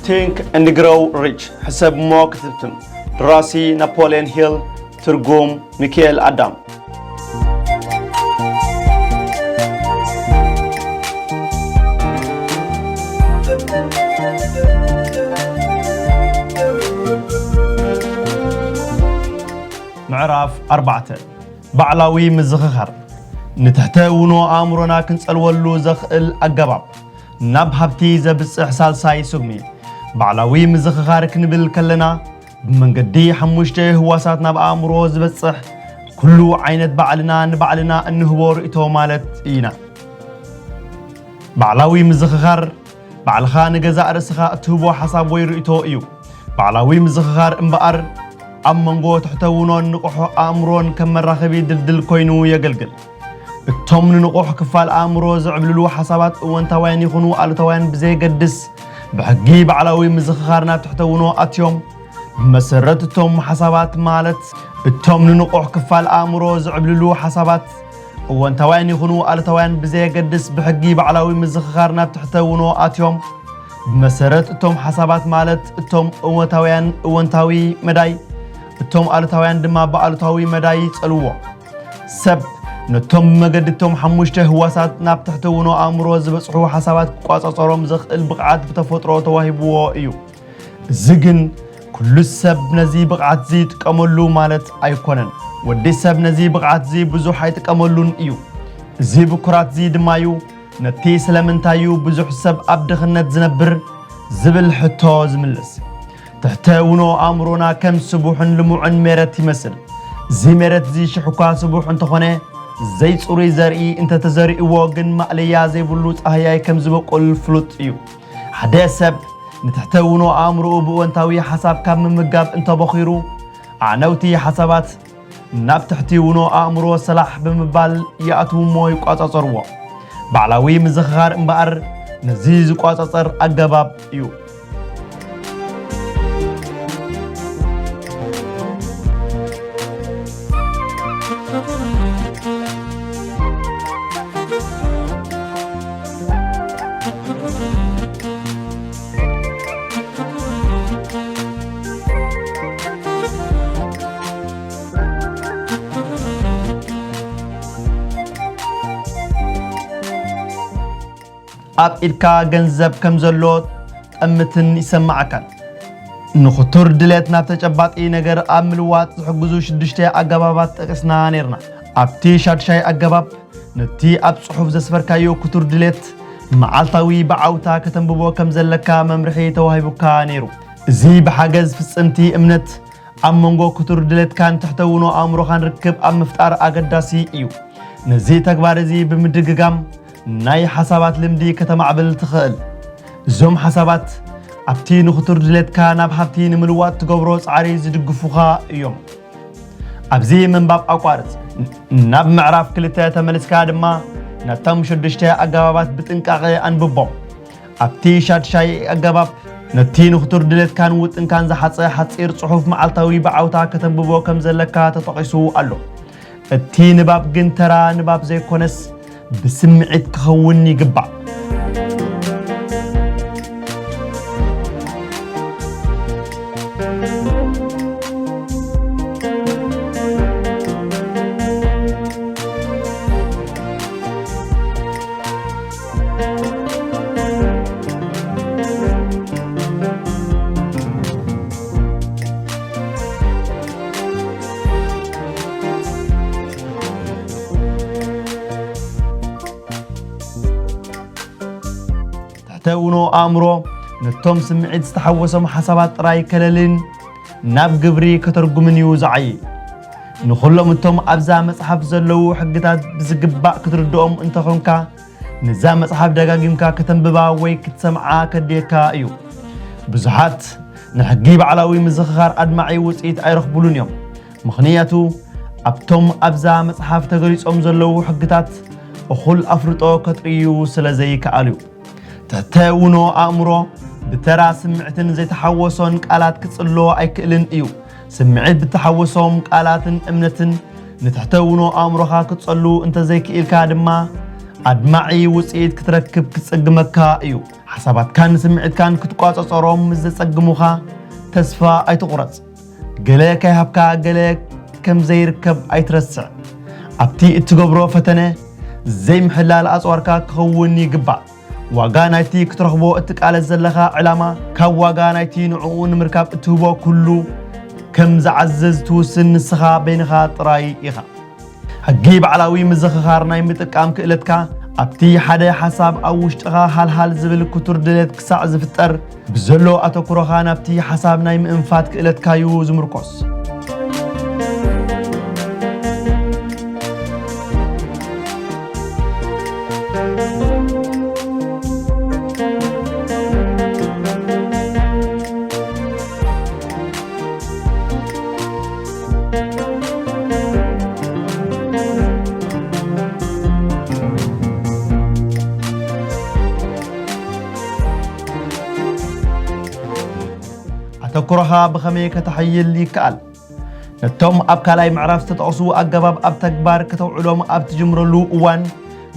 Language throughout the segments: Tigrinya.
Think and Grow Rich፣ ሕሰብ እሞ ክትህብትም። ደራሲ ናፖልዮን ሂል፣ ትርጉም ሚካኤል ኣዳም። ምዕራፍ ኣርባዕተ፣ ባዕላዊ ምዝኽኻር። ንትሕተ ውኖ ኣእምሮና ክንጸልወሉ ዘኽእል ኣገባብ። ናብ ሃብቲ ዘብጽሕ ሳልሳይ ስጉሚ። ባዕላዊ ምዝኽኻር ክንብል ከለና፣ ብመንገዲ ሓሙሽተ ህዋሳት ናብ ኣእምሮ ዝበጽሕ ኩሉ ዓይነት ባዕልና ንባዕልና እንህቦ ርእይቶ ማለት ኢና። ባዕላዊ ምዝኽኻር፣ ባዕልኻ ንገዛእ ርእስኻ እትህቦ ሓሳብ ወይ ርእይቶ እዩ። ባዕላዊ ምዝኽኻር እምበኣር፣ ኣብ መንጎ ትሕተ ውኖን ንቑሕ ኣእምሮን ከም መራኸቢ ድልድል ኮይኑ የገልግል። እቶም ንንቑሕ ክፋል ኣእምሮ ዝዕብልሉ ሓሳባት እወንታውያን ይኹኑ ኣሉታውያን ብዘየገድስ፣ ብሕጊ ባዕላዊ ምዝኽኻር ናብ ትሕተ ውኖ ኣትዮም። ብመሰረት እቶም ሓሳባት ማለት፣ እቶም ንንቑሕ ክፋል ኣእምሮ ዝዕብልሉ ሓሳባት እወንታውያን ይኹኑ ኣሉታውያን ብዘየገድስ፣ ብሕጊ ባዕላዊ ምዝኽኻር ናብ ትሕተ ውኖ ኣትዮም። ብመሰረት እቶም ሓሳባት ማለት፣ እቶም እወንታውያን እወንታዊ መዳይ፣ እቶም ኣሉታውያን ድማ ብኣሉታዊ መዳይ ይጸልዎ። ሰብ ነቶም ብመገዲ እቶም ሓሙሽተ ህዋሳት ናብ ትሕቲ ውኖ ኣእምሮ ዝበጽሑ ሓሳባት ክቋጻጸሮም ዘኽእል ብቕዓት ብተፈጥሮ ተዋሂብዎ እዩ። እዚ ግን ኩሉ ሰብ ነዚ ብቕዓትዚ ይጥቀመሉ ማለት ኣይኮነን። ወዲ ሰብ ነዚ ብቕዓትዚ ብዙሕ ኣይጥቀመሉን እዩ። እዚ ብኩራትዚ ድማ እዩ ነቲ ስለምንታይ እዩ ብዙሕ ሰብ ኣብ ድኽነት ዝነብር ዝብል ሕቶ ዝምልስ። ትሕተ ውኖ ኣእምሮና ከም ስቡሕን ልሙዕን ሜረት ይመስል። እዚ ሜረት እዚ ሽሕ እኳ ስቡሕ እንተኾነ፣ ዘይጽሩይ ዘርኢ እንተተዘሪእዎ ግን ማእለያ ዘይብሉ ጻህያይ ከም ዝበቁል ፍሉጥ እዩ። ሓደ ሰብ ንትሕተ ውኖ ኣእምሮኡ ብእወንታዊ ሓሳብ ካብ ምምጋብ እንተበኺሩ፣ ኣዕነውቲ ሓሳባት ናብ ትሕቲ ውኖ ኣእምሮ ሰላሕ ብምባል ይኣትዉ እሞ ይቋጻጸርዎ። ባዕላዊ ምዝኽኻር እምበኣር ነዚ ዝቋጻጸር ኣገባብ እዩ። ኣብ ኢድካ ገንዘብ ከም ዘሎ ጠምትን ይሰማዓካን። ንኽቱር ድሌት ናብ ተጨባጢ ነገር ኣብ ምልዋጥ ዝሕግዙ ሽዱሽተ ኣገባባት ጠቂስና ነይርና። ኣብቲ ሻድሻይ ኣገባብ፣ ነቲ ኣብ ጽሑፍ ዘስፈርካዮ ክቱር ድሌት መዓልታዊ ብዓውታ ከተንብቦ ከም ዘለካ መምርሒ ተዋሂቡካ ነይሩ። እዚ ብሓገዝ ፍጽምቲ እምነት ኣብ መንጎ ክቱር ድሌትካን ትሕተ ውኖ ኣእምሮኻን ርክብ ኣብ ምፍጣር ኣገዳሲ እዩ። ነዚ ተግባር እዚ ብምድግጋም ናይ ሓሳባት ልምዲ ከተማዕብል ትኽእል። እዞም ሓሳባት ኣብቲ ንኽቱር ድሌትካ ናብ ሃብቲ ንምልዋጥ ትገብሮ ጻዕሪ ዝድግፉኻ እዮም። ኣብዚ ምንባብ ኣቋርጽ። ናብ ምዕራፍ ክልተ ተመሊስካ ድማ ነቶም ሽዱሽተ ኣገባባት ብጥንቃቐ ኣንብቦም። ኣብቲ ሻድሻይ ኣገባብ፣ ነቲ ንኽቱር ድሌትካን ውጥንካን ዝሓጸ ሓጺር ጽሑፍ መዓልታዊ ብዓውታ ከተንብቦ ከም ዘለካ ተጠቒሱ ኣሎ። እቲ ንባብ ግን ተራ ንባብ ዘይኮነስ፣ ብስምዒት ክኸውን ይግባእ። ትሕተ ውኖ ኣእምሮ ነቶም ስምዒት ዝተሓወሶም ሓሳባት ጥራይ ከለልን ናብ ግብሪ ከተርጉምን እዩ ዝዓዪ። ንኹሎም እቶም ኣብዛ መጽሓፍ ዘለዉ ሕግታት ብዝግባእ ክትርድኦም እንተኾንካ፣ ነዛ መጽሓፍ ደጋጊምካ ከተንብባ ወይ ክትሰምዓ ከድልየካ እዩ። ብዙሓት ንሕጊ ባዕላዊ ምዝኽኻር ኣድማዒ ውጽኢት ኣይረኽቡሉን እዮም። ምኽንያቱ፣ ኣብቶም ኣብዛ መጽሓፍ ተገሊጾም ዘለዉ ሕግታት እኹል ኣፍልጦ ከጥርዩ ስለ ዘይከኣል እዩ። ትሕተ ውኖ ኣእምሮ ብተራ ስምዕትን ዘይተሓወሶን ቃላት ክጽሎ ኣይክእልን እዩ። ስምዒት ብተሓወሶም ቃላትን እምነትን ንትሕተ ውኖ ኣእምሮኻ ክጸሉ እንተዘይክኢልካ ድማ፣ ኣድማዒ ውጽኢት ክትረክብ ክጸግመካ እዩ። ሓሳባትካን ስምዒትካን ክትቋጸጸሮም ምስ ዘጸግሙኻ፣ ተስፋ ኣይትቑረጽ። ገለ ከይሃብካ፣ ገለ ከም ዘይርከብ ኣይትረስዕ። ኣብቲ እትገብሮ ፈተነ፣ ዘይምሕላል ኣጽዋርካ ክኸውን ይግባእ። ዋጋ ናይቲ ክትረኽቦ እትቃለስ ዘለኻ ዕላማ፣ ካብ ዋጋ ናይቲ ንዕኡ ንምርካብ እትህቦ ኩሉ ከም ዝዓዝዝ ትውስን ንስኻ በይንኻ ጥራይ ኢኻ። ሕጊ ባዕላዊ ምዝኽኻር ናይ ምጥቃም ክእለትካ፣ ኣብቲ ሓደ ሓሳብ ኣብ ውሽጥኻ ሃልሃል ዝብል ክቱር ድሌት ክሳዕ ዝፍጠር፣ ብዘሎ ኣተኩሮኻ ናብቲ ሓሳብ ናይ ምእንፋት ክእለትካዩ ዝምርኮስ። ኣተኩሮኻ ብኸመይ ከተሐይል ይከኣል? ነቶም ኣብ ካልኣይ ምዕራፍ ዝተጠቕሱ ኣገባብ ኣብ ተግባር ከተውዕሎም ኣብ ትጅምረሉ እዋን፣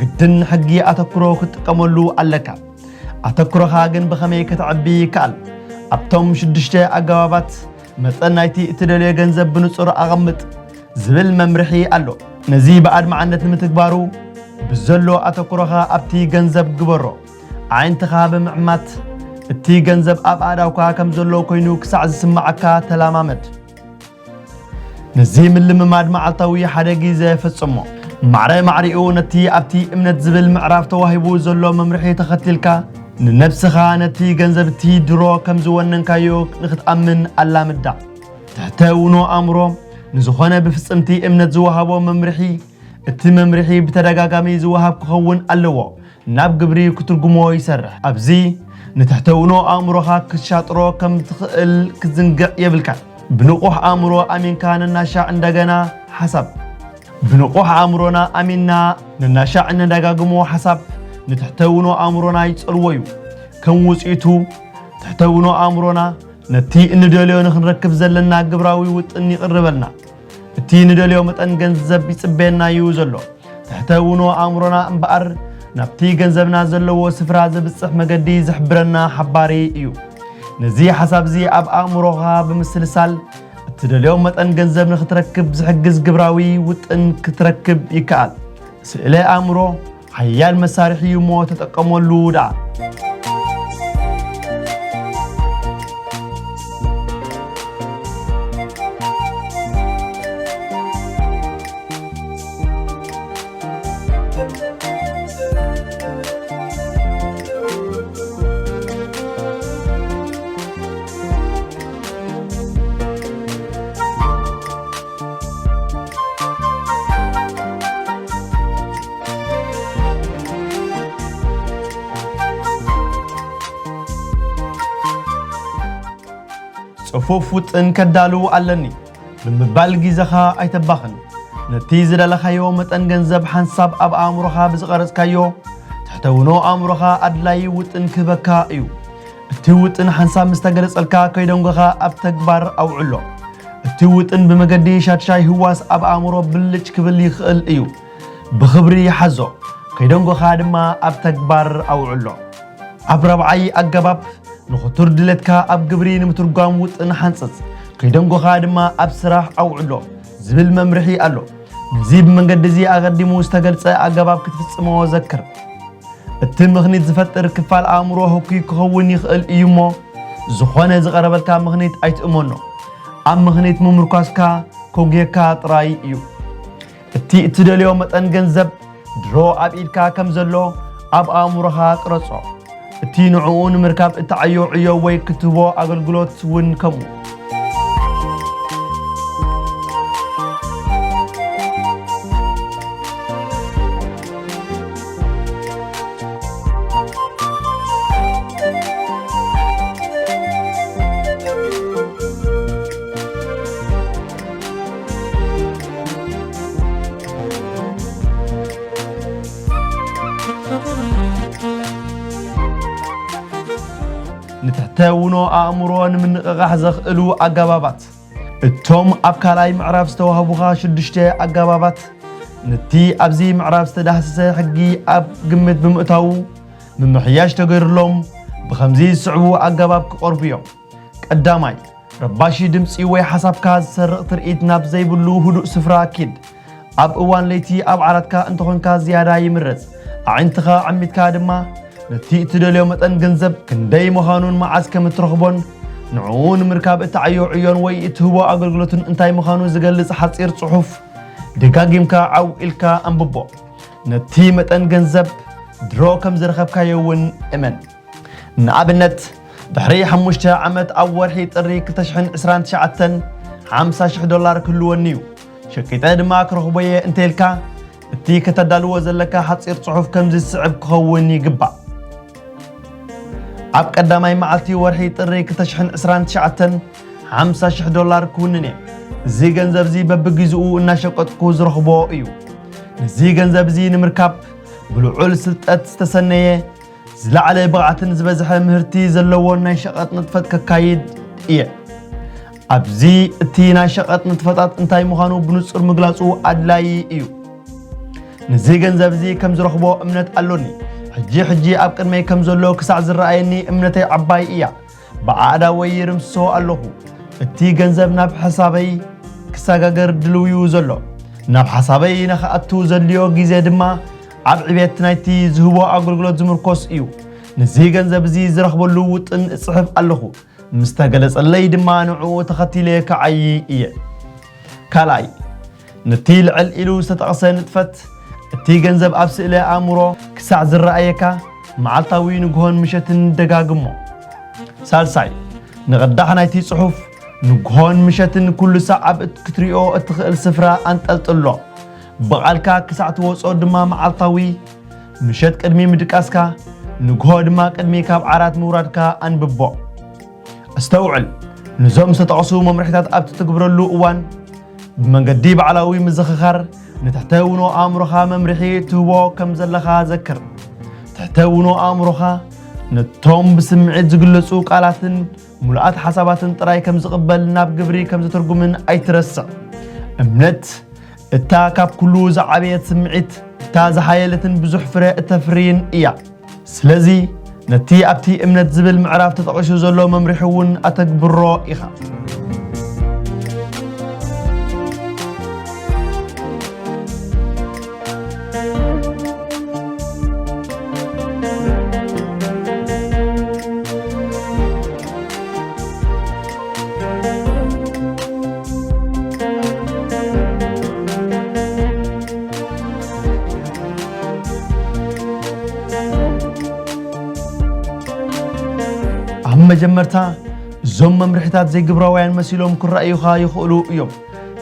ግድን ንሕጊ ኣተኩሮ ክትጥቀመሉ ኣለካ። ኣተኩሮኻ ግን ብኸመይ ከተዕቢ ይከኣል? ኣብቶም ሽዱሽተ ኣገባባት፣ መጠን ናይቲ እትደልዮ ገንዘብ ብንጹር ኣቐምጥ ዝብል መምርሒ ኣሎ። ነዚ ብኣድማዕነት ንምትግባሩ፣ ብዘሎ ኣተኩሮኻ ኣብቲ ገንዘብ ግበሮ። ኣዒንትኻ ብምዕማት፣ እቲ ገንዘብ ኣብ ኣእዳውካ ከም ዘሎ ኮይኑ ክሳዕ ዝስምዓካ ተለማመድ። ነዚ ምልምማድ መዓልታዊ ሓደ ግዜ ፈጽሞ። ማዕረ ማዕሪኡ ነቲ ኣብቲ እምነት ዝብል ምዕራፍ ተዋሂቡ ዘሎ መምርሒ ተኸቲልካ፣ ንነብስኻ ነቲ ገንዘብ እቲ ድሮ ከም ዝወነንካዮ ንኽትኣምን ኣላምዳ። ትሕተ ውኖ ኣእምሮ ንዝኾነ ብፍጽምቲ እምነት ዝወሃቦ መምርሒ፣ እቲ መምርሒ ብተደጋጋሚ ዝወሃብ ክኸውን ኣለዎ። ናብ ግብሪ ክትርጉሞ ይሰርሕ። ኣብዚ ንትሕተ ውኖ ኣእምሮኻ ክትሻጥሮ ከም ትኽእል ክትዝንግዕ የብልካን። ብንቑሕ ኣእምሮ ኣሚንካ ነናሻዕ እንደገና ሓሳብ። ብንቑሕ ኣእምሮና ኣሚንና ነናሻዕ እነደጋግሞ ሓሳብ ንትሕተ ውኖ ኣእምሮና ይጸልዎ እዩ። ከም ውጽኢቱ፣ ትሕተ ውኖ ኣእምሮና ነቲ እንደልዮ ንኽንረክብ ዘለና ግብራዊ ውጥን ይቕርበልና። እቲ ንደልዮ መጠን ገንዘብ ይጽበየና እዩ ዘሎ። ትሕተ ውኖ ኣእምሮና እምበኣር፣ ናብቲ ገንዘብና ዘለዎ ስፍራ ዘብጽሕ መገዲ ዝሕብረና ሓባሪ እዩ። ነዚ ሓሳብ እዚ ኣብ ኣእምሮኻ ብምስልሳል፣ እትደልዮ መጠን ገንዘብ ንኽትረክብ ዝሕግዝ ግብራዊ ውጥን ክትረክብ ይከኣል። ስእለ ኣእምሮ ሓያል መሳርሒ እዩ እሞ ተጠቀመሉ ደኣ። ጽፉፍ ውጥን ከዳሉ ኣለኒ ብምባል ግዜኻ ኣይተባኽን። ነቲ ዝደለኻዮ መጠን ገንዘብ ሓንሳብ ኣብ ኣእምሮኻ ብዝቐረጽካዮ፣ ትሕተ ውኖ ኣእምሮኻ ኣድላዪ ውጥን ክህበካ እዩ። እቲ ውጥን ሓንሳብ ምስ ተገለጸልካ፣ ከይደንጎኻ ኣብ ተግባር ኣውዕሎ። እቲ ውጥን ብመገዲ ሻድሻይ ህዋስ ኣብ ኣእምሮ ብልጭ ክብል ይኽእል እዩ። ብኽብሪ ሓዞ፣ ከይደንጎኻ ድማ ኣብ ተግባር ኣውዕሎ። ኣብ ራብዓይ ኣገባብ፣ ንኽቱር ድሌትካ ኣብ ግብሪ ንምትርጓም ውጥን ሓንጽጽ፣ ከይደንጎኻ ድማ ኣብ ስራሕ ኣውዕሎ ዝብል መምርሒ ኣሎ። ነዚ ብመንገዲ እዚ ኣቐዲሙ ዝተገልጸ ኣገባብ ክትፍጽሞ ዘክር። እቲ ምኽኒት ዝፈጥር ክፋል ኣእምሮ ህኩይ ክኸውን ይኽእል እዩ እሞ፣ ዝኾነ ዝቐረበልካ ምኽኒት ኣይትእመኖ። ኣብ ምኽኒት ምምርኳስካ ከጉየካ ጥራይ እዩ። እቲ እትደልዮ መጠን ገንዘብ ድሮ ኣብ ኢድካ ከም ዘሎ ኣብ ኣእምሮኻ ቅረጾ። እቲ ንዕኡ ንምርካብ እትዓዮ ዕዮ ወይ ክትህቦ ኣገልግሎት እውን ከምኡ። ንትሕተ ውኖ ኣእምሮ ንምንቕቓሕ ዘኽእሉ ኣገባባት። እቶም ኣብ ካልኣይ ምዕራፍ ዝተዋህቡኻ ሽዱሽተ ኣገባባት፣ ነቲ ኣብዚ ምዕራፍ ዝተዳህሰሰ ሕጊ ኣብ ግምት ብምእታዉ፣ ምምሕያሽ ተገይሩሎም ብኸምዚ ዝስዕቡ ኣገባብ ክቐርቡ እዮም። ቀዳማይ፣ ረባሺ ድምጺ ወይ ሓሳብካ ዝሰርቕ ትርኢት ናብ ዘይብሉ ህዱእ ስፍራ ኪድ። ኣብ እዋን ለይቲ ኣብ ዓራትካ እንተኾንካ ዝያዳ ይምረጽ። ኣዒንትኻ ዓሚትካ ድማ ነቲ እትደልዮ መጠን ገንዘብ ክንደይ ምዃኑን መዓስ ከም እትረኽቦን ንዕኡ ንምርካብ እትዓዮ ዕዮን ወይ እትህቦ ኣገልግሎትን እንታይ ምዃኑ ዝገልጽ ሓጺር ጽሑፍ ደጋጊምካ ዓው ኢልካ ኣንብቦ። ነቲ መጠን ገንዘብ ድሮ ከም ዝረኸብካዮ እውን እመን። ንኣብነት፣ ድሕሪ ሓሙሽተ ዓመት ኣብ ወርሒ ጥሪ ክልተ ሽሕን ዕስራን ትሽዓተን ሓምሳ ሽሕ ዶላር ክህልወኒ እዩ፣ ሸቂጠ ድማ ክረኽቦ እየ እንተኢልካ፣ እቲ ከተዳልዎ ዘለካ ሓጺር ጽሑፍ ከምዚ ዝስዕብ ክኸውን ይግባእ። ኣብ ቀዳማይ መዓልቲ ወርሒ ጥሪ ክልተ ሽሕን ዕስራን ትሽዓተን ሓምሳ ሽሕ ዶላር ክውንን እየ። እዚ ገንዘብ እዚ በብግዜኡ እናሸቀጥኩ ዝረኽቦ እዩ። ነዚ ገንዘብ እዚ ንምርካብ ብልዑል ስልጠት ዝተሰነየ፣ ዝለዓለ ብቕዓትን ዝበዝሐ ምህርቲ ዘለዎን ናይ ሸቐጥ ንጥፈት ከካይድ እየ። ኣብዚ እቲ ናይ ሸቐጥ ንጥፈታት እንታይ ምዃኑ ብንጹር ምግላጹ ኣድላዪ እዩ። ነዚ ገንዘብ እዚ ከም ዝረኽቦ እምነት ኣሎኒ። ሕጂ ሕጂ ኣብ ቅድመይ ከም ዘሎ ክሳዕ ዝረኣየኒ እምነተይ ዓባይ እያ። ብኣእዳወይ ይርምስሶ ኣለኹ። እቲ ገንዘብ ናብ ሓሳበይ ክሰጋገር ድልው እዩ ዘሎ። ናብ ሓሳበይ ንኽኣቱ ዘድልዮ ግዜ ድማ ኣብ ዕቤት ናይቲ ዝህቦ ኣገልግሎት ዝምርኮስ እዩ። ነዚ ገንዘብ እዚ ዝረኽበሉ ውጥን እጽሕፍ ኣለኹ። ምስ ተገለጸለይ ድማ ንዕኡ ተኸቲለ ክዓዪ እየ። ካልኣይ፣ ነቲ ልዕል ኢሉ ዝተጠቕሰ ንጥፈት፣ እቲ ገንዘብ ኣብ ስእለ ኣእምሮ ክሳዕ ዝረኣየካ፣ መዓልታዊ ንግሆን ምሸትን ደጋግሞ። ሳልሳይ፣ ንቕዳሕ ናይቲ ጽሑፍ ንግሆን ምሸትን ኩሉ ሳዕ ኣብ እት-፣ ክትሪኦ እትኽእል ስፍራ ኣንጠልጥሎ። ብቓልካ ክሳዕ ትወጾ ድማ መዓልታዊ፣ ምሸት ቅድሚ ምድቃስካ፣ ንግሆ ድማ ቅድሚ ካብ ዓራት ምውራድካ ኣንብቦ። ኣስተውዕል፣ ነዞም ዝተጠቕሱ መምርሒታት ኣብ ትትግብረሉ እዋን፣ ብመንገዲ ባዕላዊ ምዝኽኻር ንትሕተ ውኖ ኣእምሮኻ መምርሒ ትህቦ ከም ዘለኻ ዘክር። ትሕተ ውኖ ኣእምሮኻ ነቶም ብስምዒት ዝግለጹ ቃላትን ምሉኣት ሓሳባትን ጥራይ ከም ዝቕበል ናብ ግብሪ ከም ዝትርጉምን ኣይትረስዕ። እምነት እታ ካብ ኩሉ ዝዓበየት ስምዒት፣ እታ ዝሓየለትን ብዙሕ ፍረ እተፍርይን እያ። ስለዚ ነቲ ኣብቲ እምነት ዝብል ምዕራፍ ተጠቒሱ ዘሎ መምርሒ እውን ኣተግብሮ ኢኻ። ኣብ መጀመርታ፣ እዞም መምርሒታት ዘይግብራውያን መሲሎም ክረኣዩኻ ይኽእሉ እዮም።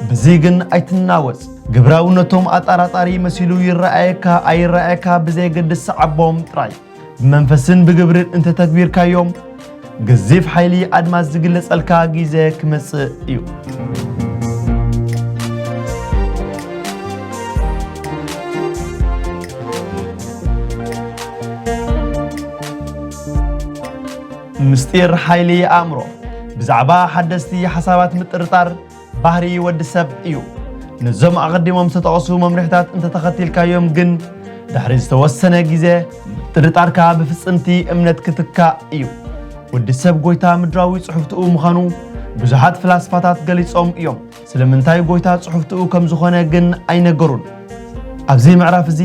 በዚ ግን ኣይትናወጽ። ግብራውነቶም ኣጠራጣሪ መሲሉ ይረኣየካ ኣይረኣየካ ብዘየገድስ፣ ሰዓቦም ጥራይ። ብመንፈስን ብግብርን እንተተግቢርካዮም፣ ገዚፍ ሓይሊ ኣድማስ ዝግለጸልካ ግዜ ክመጽእ እዩ። ምስጢር ሓይሊ ኣእምሮ። ብዛዕባ ሓደስቲ ሓሳባት ምጥርጣር ባህሪ ወዲ ሰብ እዩ። ነዞም ኣቐዲሞም ዝተጠቕሱ መምርሒታት እንተተኸቲልካዮም ግን፣ ድሕሪ ዝተወሰነ ግዜ ምጥርጣርካ ብፍጽምቲ እምነት ክትካእ እዩ። ወዲ ሰብ ጎይታ ምድራዊ ጽሑፍትኡ ምዃኑ ብዙሓት ፍላስፋታት ገሊጾም እዮም። ስለምንታይ ጎይታ ጽሑፍትኡ ከም ዝኾነ ግን ኣይነገሩን። ኣብዚ ምዕራፍ እዚ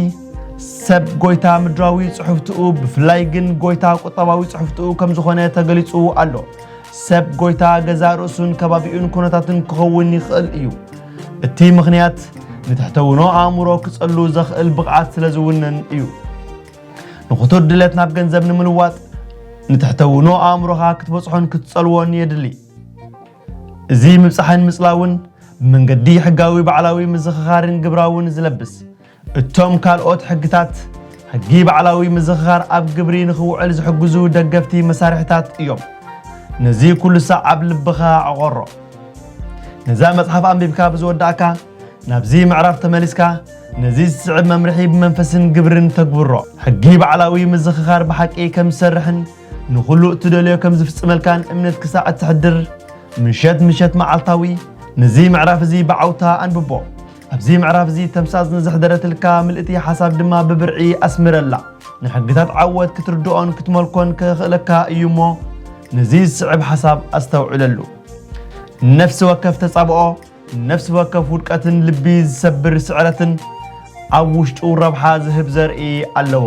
ሰብ ጎይታ ምድራዊ ጽሑፍትኡ፣ ብፍላይ ግን ጎይታ ቁጠባዊ ጽሑፍትኡ ከም ዝኾነ ተገሊጹ ኣሎ። ሰብ ጎይታ ገዛእ ርእሱን ከባቢኡን ኩነታትን ክኸውን ይኽእል እዩ። እቲ ምኽንያት ንትሕተ ውኖ ኣእምሮ ክጸሉ ዘኽእል ብቕዓት ስለ ዝውንን እዩ። ንኽቱር ድሌት ናብ ገንዘብ ንምልዋጥ ንትሕተ ውኖ ኣእምሮኻ ክትበጽሖን ክትጸልዎን የድሊ። እዚ ምብጻሕን ምጽላውን ብመንገዲ ሕጋዊ ባዕላዊ ምዝኽኻርን ግብራውን ዝለብስ፣ እቶም ካልኦት ሕግታት ሕጊ ባዕላዊ ምዝኽኻር ኣብ ግብሪ ንኽውዕል ዝሕግዙ ደገፍቲ መሳርሒታት እዮም። ነዚ ኩሉ ሳዕ ኣብ ልብኻ ዕቖሮ። ነዛ መጽሓፍ ኣንቢብካ ብዝወዳእካ፣ ናብዚ ምዕራፍ ተመሊስካ፣ ነዚ ዝስዕብ መምርሒ ብመንፈስን ግብርን ተግብሮ። ሕጊ ባዕላዊ ምዝኽኻር ብሓቂ ከም ዝሰርሕን ንኹሉ እትደልዮ ከም ዝፍጽመልካን እምነት ክሳዕ እትሕድር፣ ምሸት ምሸት መዓልታዊ ነዚ ምዕራፍ እዚ ብዓውታ ኣንብቦ። ኣብዚ ምዕራፍ እዚ ተምሳስ ንዘሕደረትልካ ምልእቲ ሓሳብ ድማ ብብርዒ ኣስምረላ። ንሕግታት ዓወት ክትርድኦን ክትመልኮን ከኽእለካ እዩ እሞ፣ ነዚ ዝስዕብ ሓሳብ ኣስተውዕለሉ። ነፍሲ ወከፍ ተጻብኦ፣ ነፍሲ ወከፍ ውድቀትን ልቢ ዝሰብር ስዕረትን ኣብ ውሽጡ ረብሓ ዝህብ ዘርኢ ኣለዎ።